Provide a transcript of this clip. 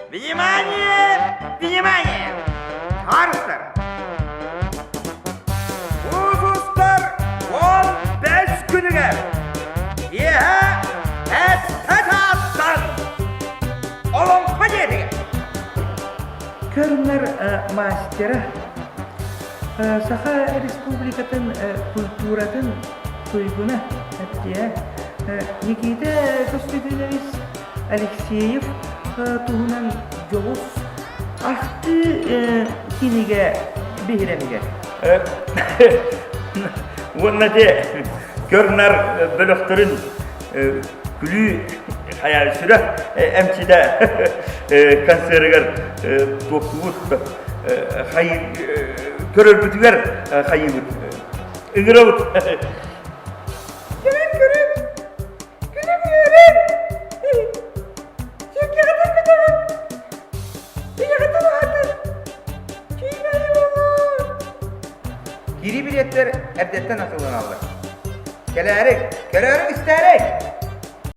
Внимание! Внимание! Харыстар! Улуустар 15 күнүгэр киэһэ эттэ чаастан Олоҥхо дьиэтигэр Көрүҥнэр мастера Саха Республикатын культуратын туйгуна Никита Костюкинович Алексеев туһунан дьоҕус ахтыы кинигэ биһирэмигэр. Уонна те көр-нар бөлөхтөрүн күлүү хайа сүрэх эмчитэ концерыгар туохтубут көрөрбүтүгэр хайыыбыт ыҥырабыт. Көрүн көрүн күнүм үөрэн Сиргэҕитин көтөҕүн Ийэҕитин аһатын Киинэйи буолуо Киирии билиэттэр эрдэттэн атыыланаллар. Кэлээри, көрөөрү истээри!